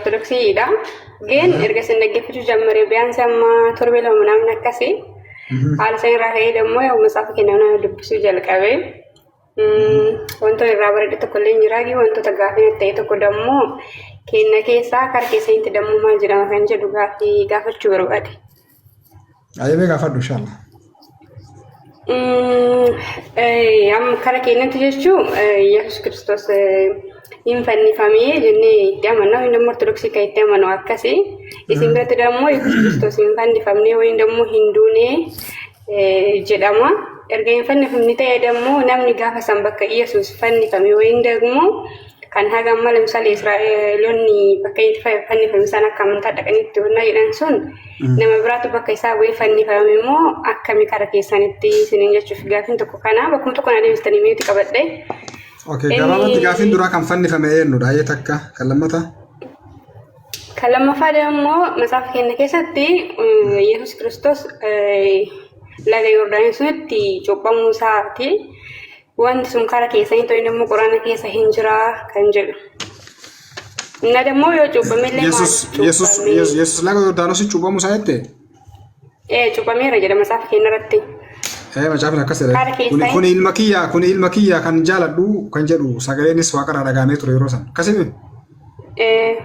Ortodoksiidha. Geen erga isin dhaggeeffachuu jalqabee biyyaansi amma torbee 2 namni akkasii. Haala san irraa ka'ee immoo yoo matsaafa keenya nama dubbisuu jalqabe. Wantoota irraa baradhe tokko illee hin jiraa wantoota gaafii ta'e tokko dammoo kenna keessaa kara keessanitti dammoo maal jedhama kan jedhu gaafii gaafachuu barbaade. Ayyee, gaafadhu inshallah. Amma kara keenyatti jechuun Yesuus Kiristoos hin fannifamee jennee itti amanna. Inni immoo Ortodoksii kan itti amanu akkasii. Isin biratti immoo Yesuus Kiristoos hin fannifamne wayin immoo hin duune jedhama. Erga hin fannifamne ta'e immoo namni gaafa san bakka Yesuus fannifame wayin immoo kan haga amma lamsaalee Israa'eloonni bakka itti fannifame san akka amantaa dhaqanii itti honnaa jedhan sun nama biraatu bakka isaa bu'ee fannifame immoo akkami kara keessanitti isiniin jechuuf gaafiin tokko kana bakkuma tokko na deebistanii mi'uuti qabadhe. Okay, gabaabatti gaafiin duraa kan fannifame eenyudha? Ayyee, takka kan lammataa? Kan lammaffaa immoo matsaafa keenya keessatti Yesuus Kiristoos laga Yordaanos sunitti cuuphamuu isaati. Wanti sun kara keessanii ta'e immoo quraana keessa hin jiraa kan jedhu. Inni immoo yoo cuuphamellee Yesuus Yesuus Yesuus laga Yordaanositti cuuphamuu isaa jettee? Ee, cuuphameera jedha matsaafa keenya irratti. Ee, macaafni akkas jedha. Kara keessanii? Kun ilma kiyya, kun ilma kiyya kan jaaladhu kan jedhu sagaleenis waaqarraa dhagahamee ture yeroo sana. Akkasii? Ee.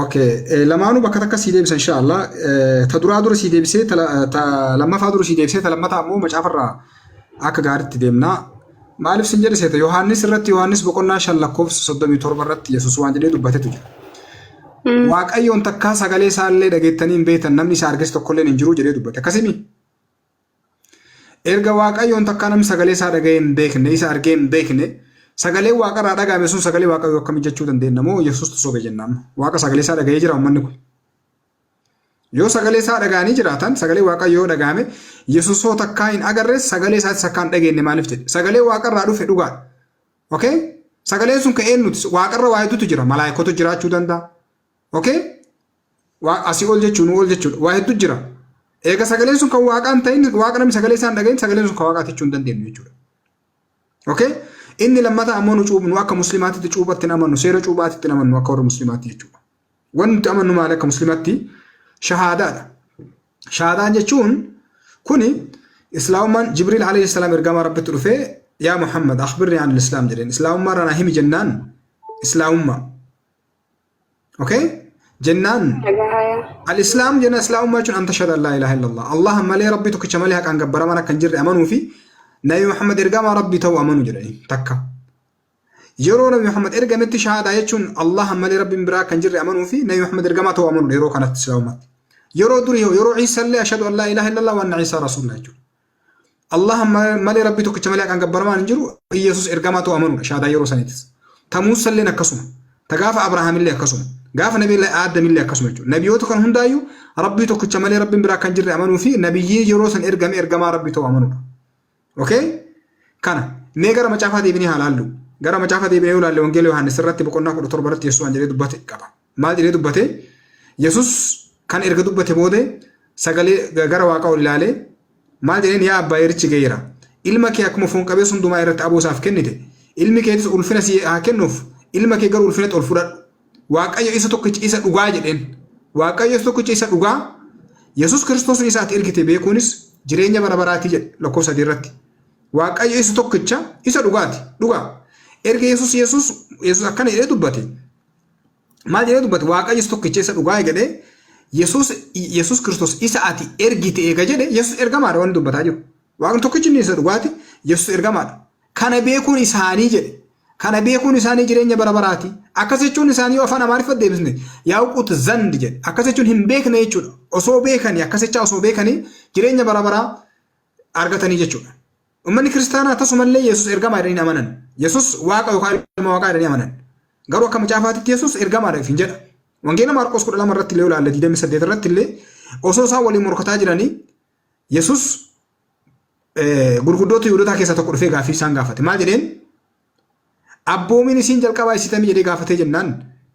Okay, lamaanuu bakka takka sii deebisa inshallah. Ta duraa dura sii deebisee, ta lammaffaa dura sii deebisee, ta lammataa ammoo macaafarraa akka gaariitti deemna. Maaliif sin jedhe seeta? Yohaannis irratti, Yohaannis boqonnaa 5 lakkoofsa 37 irratti Yesuus waan jedhee dubbatetu jira. Waaqayyoon takkaa sagalee isaallee dhageettanii hin beektan, namni isa arges tokkollee hin jiru jedhee dubbate. Akkasimi? Erga Waaqayyoon takkaa namni sagalee isaa dhaga'ee hin beekne, isa argee hin beekne, sagalee waaqarraa dhaga'ame sun sagalee Waaqayyoo akkamii jechuu dandeenya moo Yesuustu sobe jenna amma? Waaqa sagalee isaa dhaga'ee jira uummanni kun. Yoo sagalee isaa dhaga'anii jiraatan, sagalee Waaqayyoo yoo dhaga'ame, Yesuus hoo takkaa hin agarre, sagalee isaatis akka hin dhageenye maaliif jedhe? Sagalee waaqarraa dhufe dhugaadha. Okay? Sagaleen sun ka'een nuti waaqarra waa hedduutu jira. Malaayikotu jiraachuu danda'a. Okay? Waa asii ol jechuun ol jechuudha. Waa hedduu jira. Eega sagaleen sun kan waaqaa hin ta'in, waaqa namni sagalee isaa hin dhagahin, sagaleen sun kan waaqaati jechuu hin dandeenyu jechuudha. Okay? Inni lammataa ammoo nu cuubnu akka musliimaatitti cuuphatti hin amannu, seera cuuphaatitti hin amannu akka warra musliimaatti jechuudha. Wanti nuti amannu maali akka musliimaatti? Shahaadaadha. Shahaadaan jechuun kuni islaamummaan Jibriil alayhi salaam ergamaa Rabbitti dhufee, "Yaa Muhammad, akhbirni an islaam" jedheen. Islaamummaa irraa naa himi jennaan, islaamummaa. Okay? Jennaan Dhagahaya. al-Islaam jenna, islaamummaa jechuun an tashhadu an laa ilaaha illallah. Allah malee Rabbii tokkicha malee haqaan gabbaramaan akka hin jirre amanuu fi Nabi Muhammad ergamaa Rabbii ta'uu amanuu jedhanii takka. Yeroo Nabi Muhammad ergametti shahaadaa jechuun Allah malee Rabbiin biraa akka hin jirre amanuu fi Nabi Muhammad ergamaa ta'uu amanuudha yeroo kanatti islaamummaatti. Yeroo durii yeroo Iisaa illee ashhadu an laa ilaaha illallah wa anna Iisaa rasuulullah jechuudha. Allah malee Rabbii tokkicha malee haqaan gabbaramaan hin jiru, Iyyasuus ergamaa ta'uu amanuudha shahaadaa yeroo saniitis. Ta Muusaa illee akkasuma. Ta gaafa Abrahaam illee akkasuma. Gaafa Nabi Aadam illee akkasuma jechuudha. Nabiyoota kan hundaayyuu Rabbii tokkicha malee Rabbiin biraa kan jirre amanuu fi nabiyyii yeroo san ergame ergamaa Rabbii ta'uu amanuudha. Okay? Kana mee gara macaafaa deebinee haa laallu. Gara macaafaa deebinee yoo laalle, Wangeela Yohaannis irratti boqonnaa 17 irratti Yesuus waan jedhee dubbate qaba. Maal jedhee dubbate? Yesuus kan erga dubbate booda sagalee gara Waaqaa ol ilaalee maal jedheen? "Yaa Abbaa, yerichi ga'eera. Ilma kee akkuma foon qabeessa hundumaa irratti aboo isaaf kennite. Ilmi keetis ulfina si haa kennuuf. Ilma kee garuu ulfinatti ol fudhadhu. Waaqayyo isa tokkicha isa dhugaa" jedheen. Waaqayyo isa tokkicha isa dhugaa, Yesuus Kiristoos isa ati ergite beekuunis jireenya bara baraatii jedhe lakkoofsa 3 irratti. Waaqayyo isa tokkicha isa dhugaati. Dhugaa. Erga Yesuus akkana jedhee dubbate. Maal jedhee dubbate? Waaqayyo isa tokkicha isa dhugaa jedhee, Yesuus Kiristoos isa ati ergite eega jedhe, Yesuus ergamaadha wanni dubbataa jiru. Waaqni tokkichi inni isa dhugaati, Yesuus ergamaadha. Kana beekuun isaanii jedhe. Kana beekuun isaanii jireenya bara baraati. Akkas jechuun isaanii yoo afaan Amaariffatti deebisne ያውቁት ዘንድ jedhe. Akkas jechuun hin beekne jechuudha. Osoo beekanii, akkas jechaa osoo beekanii jireenya bara baraa argatanii jechuudha. Uummanni kiristaanaa tasumallee Yesuus ergamaa jedhanii amanan. Yesuus Waaqa yookaan ilma Waaqaa jedhanii amanan. Garuu akka macaafaatitti Yesuus ergamaadha hin jedha. Wangeela Maarqos 12 irratti illee ilaalle, 28 irratti illee osoo isaan waliin morkataa jiranii Yesuus gurguddoota Yihuudootaa keessaa tokko dhufee gaaffii isaan gaafate. Maal jedheen? Abboomiin isiin jalqabaa isiitamii jedhee gaafatee jennaan,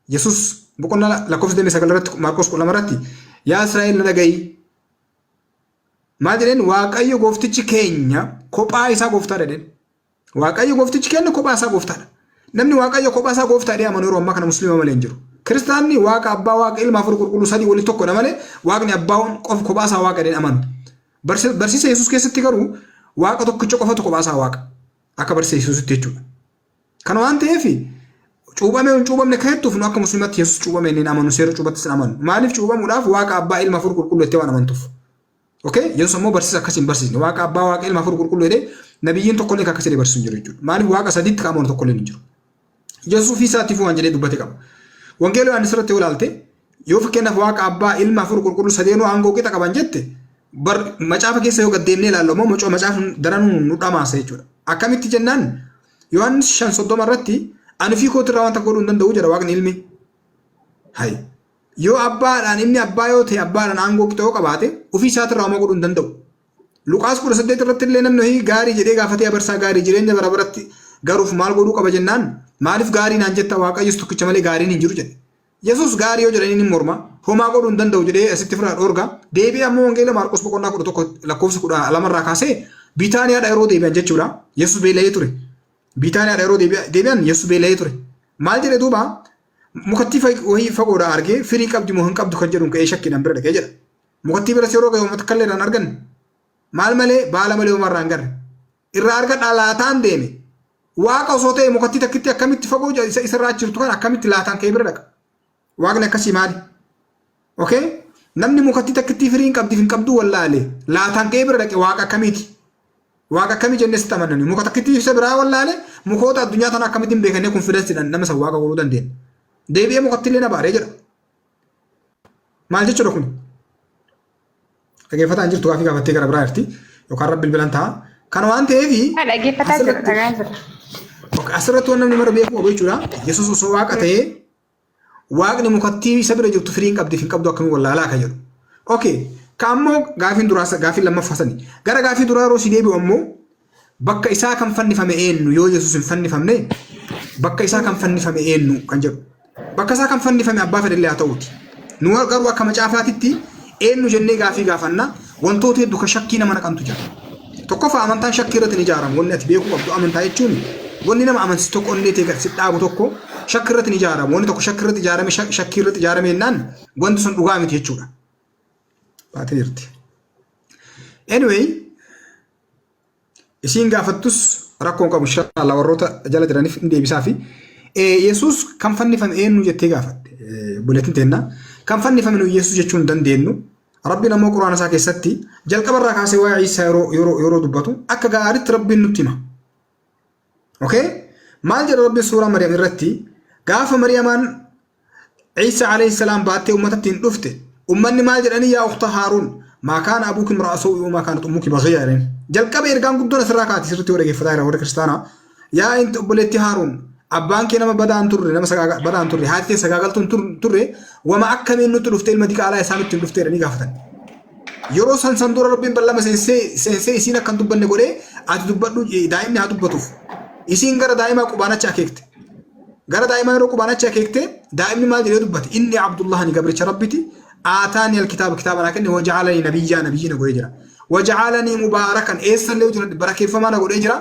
Yesuus boqonnaa lakkoofsa 29 irratti, Maarqos 12 irratti, "Yaa Israa'el, na dhaga'i." Maal jedheen? "Waaqayyo gooftichi keenya kophaa isaa gooftaadha" jedheen. Waaqayyo gooftichi keenya kophaa isaa gooftaadha. Namni Waaqayyo kophaa isaa gooftaa jedhee amanu yeroo ammaa kana musliima malee hin jiru. Kiristaanni Waaqa Abbaa, Waaqa Ilma, Hafuura Qulqulluu sadii walitti tokkodha malee Waaqni Abbaa qofa kophaa isaa Waaqa jedhee hin amanu. Barsiisa Yesuus keessatti garuu Waaqa tokkicha qofatu kophaa isaa Waaqa. Akka barsiisa Yesuusitti jechuudha. Kana waan ta'eef cuuphamee hin cuuphamne kan jettuuf nu akka musliimatti Yesuus cuuphame hin amanu, seera cuuphattis hin amanu. Maaliif? Cuuphamuudhaaf Waaqa Abbaa, Ilma, Hafuura Qulqulluu jettee waan amantuuf. Okay? Yesuus ammoo barsiisa akkasii hin barsiisne. Waaqa Abbaa, Waaqa Ilma, Hafuura Qulqulluu jedhee nabiyyiin tokkollee kan akkasii barsiisu hin jiru jechuudha. Maaliif? Waaqa sadiitti kan amanu tokkollee hin jiru. Yesuus ofii isaatiif waan jedhee dubbate qaba. Wangeela Yohaannis irratti yoo ilaalte, yoo fakkeenyaaf Waaqa Abbaa, Ilma, Hafuura Qulqulluu sadeenuu aangoo qixa qaban jette, bar macaafa keessa yoo gad deemnee ilaallu ammoo macaafni daranuu nu dhamaasa jechuudha. Akkamitti jennaan, Yohaannis 5:30 irratti ani ofii kootirraa wanta godhuu hin danda'u jedha Waaqni Ilmi. Hay. Yoo abbaadhaan inni abbaa yoo ta'e, abbaadhaan aangoo qixa yoo qabaate, ofii isaatirraa homaa godhuu hin danda'u. Luqaas 18 irratti illee namni wayii gaarii jedhee gaafatee, abarsaa gaarii, jireenya bara baratti garuuf maal godhuu qaba jennaan, maaliif gaarii naan jetta? Waaqayyos tokkicha malee gaariin hin jiru jedhe. Yesuus gaarii yoo jedhanii ni morma, homaa godhuu hin danda'u jedhee asitti ofirraa dhoorga. Deebi'ee ammoo Wangeela Maarqos boqonnaa 11 lakkoofsa 12 irraa kaasee Biitaaniyaadha yeroo deebi'an jechuudha. Yesuus beela'ee ture. Biitaaniyaadha yeroo deebi'an Yesuus beela'ee ture. Maal jedhe duuba? Mukattii wayii fagoodhaa argee firii qabdi moo hin qabdu kan jedhuun ka'ee shakkiidhaan bira dhaqee jedha. Mukattii biras yeroo gahe uummata kallee irraan arganne. Maal malee? Baala malee homaa irraa hin garre. Irraa argadhaa laataan deeme. Waaqa osoo ta'e mukattii takkitti akkamitti fagoo isa isarraa achi jirtu kana akkamitti laataan ka'ee bira dhaqa? Waaqni akkasii maali? Okay? Namni mukattii takkittii firii hin qabdiif hin qabduu wallaale laataan ka'ee bira dhaqe waaqa akkamiiti? Waaqa akkamii jennee sitti amanani? Muka takkittii isa biraa wallaale, mukoota addunyaa tana akkamittiin beekannee confidencedhaan nama san waaqa godhuu dandeenya? Deebi'ee mukatti illee na baaree jedha. Maal jechuudha kun? Dhaggeeffataa hin jirtu, gaafii gaafattee gara biraa jirti. Yookaan rabbi bilbilan ta'a. Kana waan ta'eef Dhaggeeffataa jira, dhagaa jira. Asirratti waan namni mara beekuu qabu jechuudha. Yesuus osoo waaqa ta'ee waaqni mukattii isa bira jirtu firii hin qabdiif hin qabdu akkamii wallaalaa kan jedhu. Okay. Ka ammoo gaafiin duraa gaafiin lammaffaa sani. Gara gaafii duraa yeroo si deebi'u ammoo bakka isaa kan fannifame eenyu? Yoo Yesuus hin fannifamne bakka isaa kan fannifame eenyu kan jedhu. Bakka isaa kan fannifame abbaa fedhellee haa ta'uuti. Nu garuu akka macaafaatitti eenyu jennee gaafii gaafanna, wantoota hedduu kan shakkii nama naqantu jira. Tokkoffaa, amantaan shakkii irratti ni ijaarama. Wanni ati beekuu qabdu, amantaa jechuun wanni nama amansiisu tokko, onnee ta'e gad si dhaabu tokko shakkii irratti ni ijaarama. Wanni tokko shakkii irratti ijaarame, shakkii irratti ijaarame jennaan wanti sun dhugaa miti jechuudha. Baatee jirti. Anyway, isiin gaafattus rakkoon qabu, inshallah warroota jala jiraniif hin deebisaa fi Yesuus kan fannifame eenyu jettee gaafatte obboleettiin teenna. Kan fannifame nu Yesuus jechuu hin dandeenyu. Rabbiin ammoo Quraana isaa keessatti jalqaba irraa kaasee waa'ee Iisaa yeroo dubbatu akka gaariitti Rabbiin nutti hima. Okay? Maal jedha Rabbiin suuraa Maryam irratti? Gaafa Maryamaan Iisa alayhi salaam baattee uummatatti hin dhufte, ummanni maal jedhanii? Yaa ukhta Haaruun, maa kaana abuuki imra'a suu'i wa maa kaanat ummuki baghiya jedhanii. Jalqaba ergaan guddoon asirraa kaati, sirriitti yoo dhaggeeffataa jira warri kiristaanaa. Yaa inti obboleettii Haaruun, abbaan kee nama badaa hin turre, nama badaa hin turre, haati kee sagaagaltuu hin turre, wama akkamiin nutti dhufte, ilma diqaalaa isaa nutti hin dhufte jedhanii gaafatan. Yeroo san san dura Rabbiin ballama seensee isiin akka hin dubbanne godhee, ati dubbadhu, daa'imni haa dubbatuuf. Isiin gara daa'imaa qubaan achi akeekte. Gara daa'imaa yeroo qubaan achi akeekte daa'imni maal jedhee dubbate? Inni Abdullah, ani gabricha Rabbiti. Aataani alkitaaba, kitaaba naa kenne. Waja'alanii nabiyyaa, nabiyyii na godhee jira. Waja'alanii mubaarakan, eessallee jira barakeeffamaa na godhee jira.